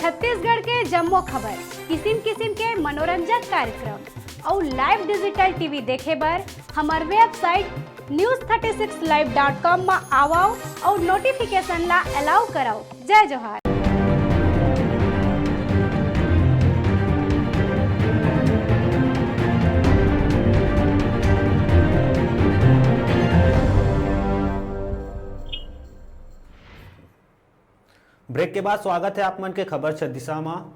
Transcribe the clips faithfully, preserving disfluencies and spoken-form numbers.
छत्तीसगढ़ के जम्मो खबर, किसिम किसिम के मनोरंजक कार्यक्रम अउ live digital T V देखे बर हमर website news thirty six live dot com म आवव अउ notification ला allow करव। जय जोहार। Break के बाद स्वागत हे आप मन के खबर छत्तीसा म।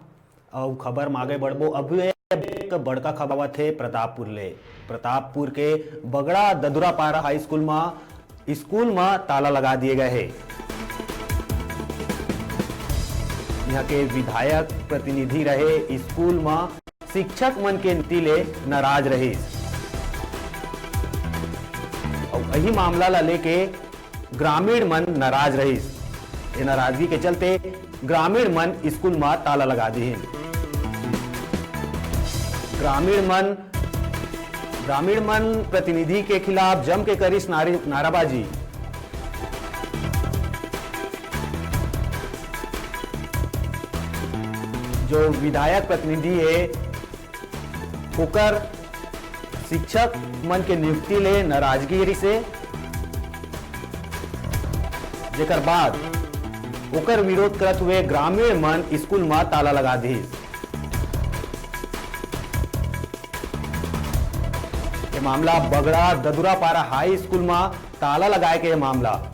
अउ खबर म आगे बढ़बो, अभी एक बड़का खबर आवत हे प्रतापपुर ले। प्रतापपुर के बगड़ा ददुरापारा हाई स्कूल म, स्कूल म ताला लगा दिए गए हे। यहाँ के विधायक प्रतिनिधि रहे स्कूल म शिक्षक मन के नीति ले नाराज रहिस। अउ यही मामला ला लेके ग्रामीण मन नाराज रहिस। ये नाराजगी के चलते ग्रामीण मन स्कूल म ताला लगा दिहिन। ग्रामीण मन, ग्रामीण मन प्रतिनिधि के खिलाफ जम के करिस नारे-, नाराबाजी। जो विधायक प्रतिनिधि हे, ओकर शिक्षक मन के नियुक्ति ले नाराजगी रिसे, जेकर बाद ओकर विरोध करत हुए ग्रामीण मन स्कूल म ताला लगा दिस। ये मामला बगड़ा ददुरापारा हाई स्कूल म ताला लगाए के ये मामला।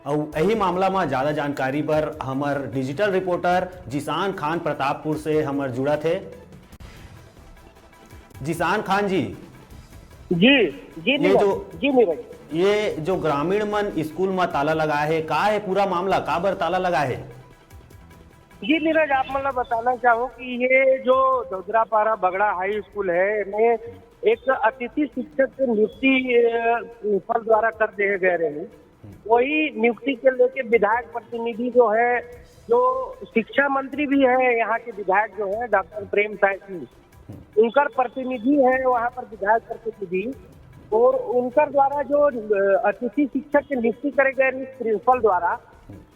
अउ यही मामला म ज्यादा जानकारी बर हमर digital reporter जिशान खान प्रतापपुर से हमर जुड़त हे। जिशान खान जी, जी, जी ये नीरज, जो, जी नीरज। ये जो ग्रामीण मन स्कूल म ताला लगाए हे, का हे पूरा मामला, काबर ताला लगाए हे? जी नीरज, आप मन ला बताना चाहूँ कि ये जो ददुरापारा बगड़ा हाई स्कूल है, एमे एक अतिथि शिक्षक के नियुक्ति, अ, प्रिंसिपल द्वारा कर दिए गए रहे। वही नियुक्ति के लेके विधायक प्रतिनिधि जो है, जो शिक्षा मंत्री भी है, यहाँ के विधायक जो है डॉक्टर प्रेम साय सिंह, उनकर प्रतिनिधि है वहाँ पर, विधायक प्रतिनिधि, और उनकर द्वारा जो, अ, अतिथि शिक्षक के नियुक्ति करे गए रहे प्रिंसिपल द्वारा,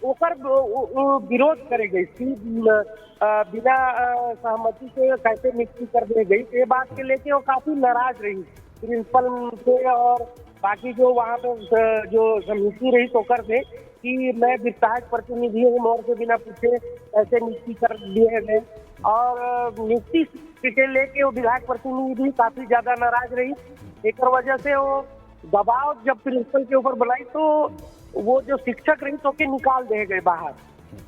ओकर वो, वो, वो विरोध करे गई कि, अ, बिना, अ, सहमति के कैसे नियुक्ति कर दी गई। ये बात के लेके वो काफी नाराज रही प्रिंसिपल से और बाकी जो वहाँ पे, अ, जो समिति रही ओकर से कि मैं विधायक प्रतिनिधि हूँ, मोर से बिना पूछे कैसे नियुक्ति कर दिए गए। और, अ, नियुक्ति के लेके वो विधायक प्रतिनिधि भी काफी ज्यादा नाराज रही। एकर वजह से वो दबाव जब प्रिंसिपल के ऊपर बनाई तो वो जो शिक्षक रही तो के निकाल दिए गए बाहर।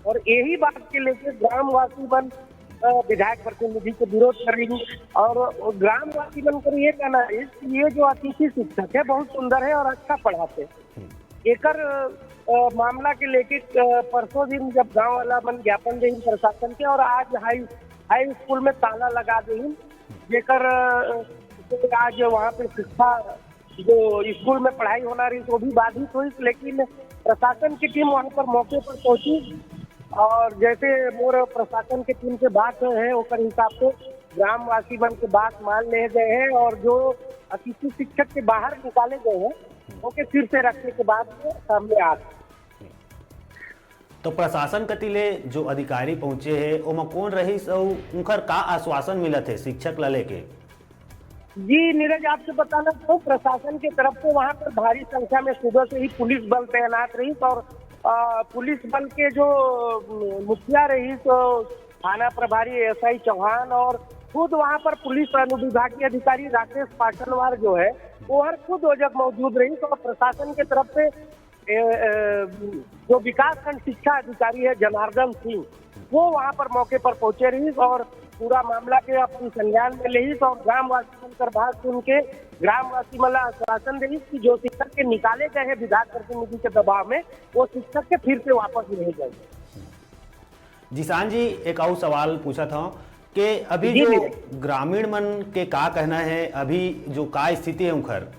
और यही बात के लेके ग्रामवासी मन, अ, विधायक प्रतिनिधि के विरोध कर रही और ग्रामवासी मन कर ये कहना है कि ये जो अतिथि शिक्षक है बहुत सुंदर है और अच्छा पढ़ाते हैं। एकर, अ, मामला के लेके, अ, परसों दिन जब गांव वाला मन ज्ञापन देहिन प्रशासन के और आज हाई, हाई स्कूल में ताला लगा देहिन, जेकर, अ, आज वहाँ पे शिक्षा जो स्कूल में पढ़ाई होना रही वो भी बाधित हुई, लेकिन प्रशासन की टीम वहाँ पर मौके पर पहुँची और जैसे मोर प्रशासन की टीम से बात है ओकर हिसाब से ग्रामवासी मन के बात मान ले गए हैं और जो अतिथि शिक्षक के बाहर निकाले गए हैं ओके फिर से रखने के बाद में सामने आ गए। तो प्रशासन कति ले जो अधिकारी पहुंचे हे, ओमा कौन रहिस अउ उनकर का आश्वासन मिलत हे शिक्षक ला लेके? जी नीरज, आपसे बताना चाहूँ, प्रशासन के तरफ से वहाँ पर भारी संख्या में सुबह से ही पुलिस बल तैनात रही और, अ, पुलिस बल के जो, अ, मुखिया रही तो थाना प्रभारी एसआई चौहान और खुद वहाँ पर पुलिस अनुविभागीय अधिकारी राकेश पाटलवार जो है वो हर खुद वजह मौजूद रही। तो प्रशासन के तरफ से ए, ए, जो विकासखंड शिक्षा अधिकारी है जनार्दन सिंह, वो वहाँ पर मौके पर पहुँचे रही और पूरा मामला के अपने संज्ञान में लेहिस और ग्रामवासी मन कर बात सुन के ग्रामवासी मन ला आश्वासन देहिस कि जो शिक्षक के निकाले गए हैं विधायक प्रतिनिधि के दबाव में, वो शिक्षक के फिर से वापस लिए जाएंगे। जिशान जी, एक अउ सवाल पूछत हव कि अभी जी, जो जी। ग्रामीण मन के का कहना है, अभी जो का स्थिति है उनकर?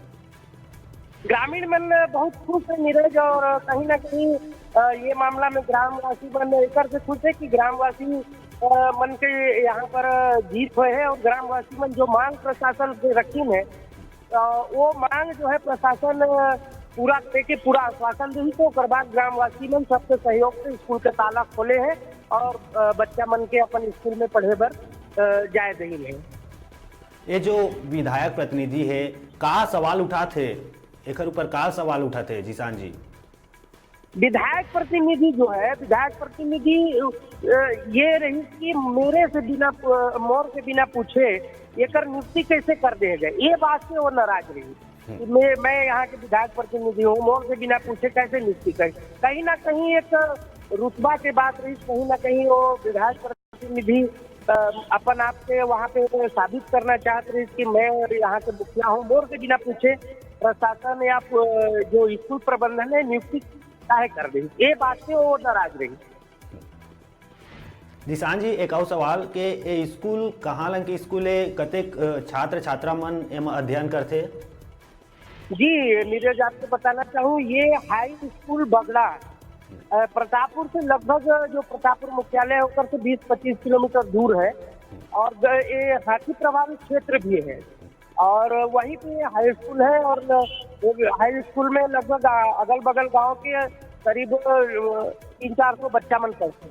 ग्रामीण मन बहुत खुश है नीरज, और कहीं ना कहीं, अ, ये मामला में ग्रामवासी मन एकर से खुश है कि ग्रामवासी, अ, मन के यहाँ पर जीत हुए है और ग्रामवासी मन जो मांग प्रशासन से रखी है, अ, वो मांग जो है प्रशासन, अ, पूरा देके पूरा आश्वासन देही, तो ओकर बाद ग्रामवासी मन सबके सहयोग से स्कूल के ताला खोले हे और, अ, बच्चा मन के अपन स्कूल में पढ़े बर, अ, जाए देही हे। ये जो विधायक प्रतिनिधि हे, का सवाल उठात हे, एकर ऊपर का सवाल उठात हे, जिशान जी? विधायक प्रतिनिधि जो है, विधायक प्रतिनिधि, अ, ये रही कि मेरे से बिना, अ, मोर से बिना पूछे एकर नियुक्ति कैसे कर दिया जाए, ये बात से वो नाराज रही कि मैं, मैं यहाँ के विधायक प्रतिनिधि हूँ, मोर से बिना पूछे कैसे नियुक्ति करे। कहीं ना कहीं एक रुतबा के बात रही, कहीं ना कहीं वो विधायक प्रतिनिधि, अ, अपन आप से वहाँ पे साबित करना चाहत रही कि मैं यहाँ के मुखिया हूँ, मोर से बिना पूछे प्रशासन या, अ, जो स्कूल प्रबंधन है नियुक्ति काहे कर रही, ये बात से वो नाराज रही। जिशान जी, एक अउ सवाल के, ये स्कूल कहाँ लंग के स्कूल हे, कतेक, अ, छात्र छात्रा मन एमा अध्ययन करथे? जी, नीरज, आपको बताना चाहूँ, ये हाई स्कूल बगड़ा, अ, प्रतापपुर से लगभग, जो प्रतापपुर मुख्यालय है, ओकर से बीस पच्चीस किलोमीटर दूर है और ग-, ये हाथी प्रभावित क्षेत्र भी है और वहीं पे हाई स्कूल है और ल-, हाई स्कूल में लगभग, अ, अगल बगल गांव के करीब, अ, तीन चार सौ बच्चा मन पढ़थे।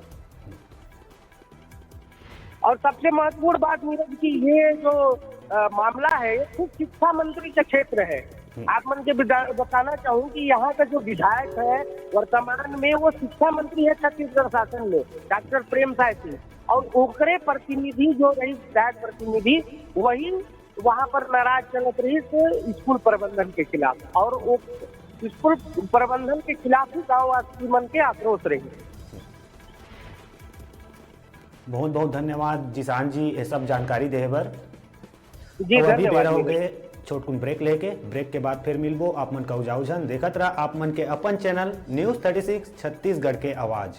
और सबसे महत्वपूर्ण बात, नीरज, कि ये जो, अ, मामला है, ये खुद शिक्षा मंत्री का क्षेत्र है। आप मन के बिदा-, बताना चाहूँ कि यहाँ का जो विधायक है, वर्तमान में वो शिक्षा मंत्री है छत्तीसगढ़ शासन में, डॉक्टर प्रेम साय सिंह, और ओकरे प्रतिनिधि जो रही, विधायक प्रतिनिधि, वही वहाँ पर नाराज चलत रही स्कूल प्रबंधन के खिलाफ, और वो स्कूल प्रबंधन के खिलाफ ही गाँववासी मन के आक्रोश रही। बहुत बहुत धन्यवाद जिशान जी, ये सब जानकारी देहे बर। जी, अउ अभी धन्यवाद, बेरा हो नीरज। गए छोटकुन ब्रेक लेके, ब्रेक के बाद फिर मिलबो। आप मन कहू जाओ झन, देखत रहा आप मन के अपन channel news thirty six Chhattisgarh के आवाज़।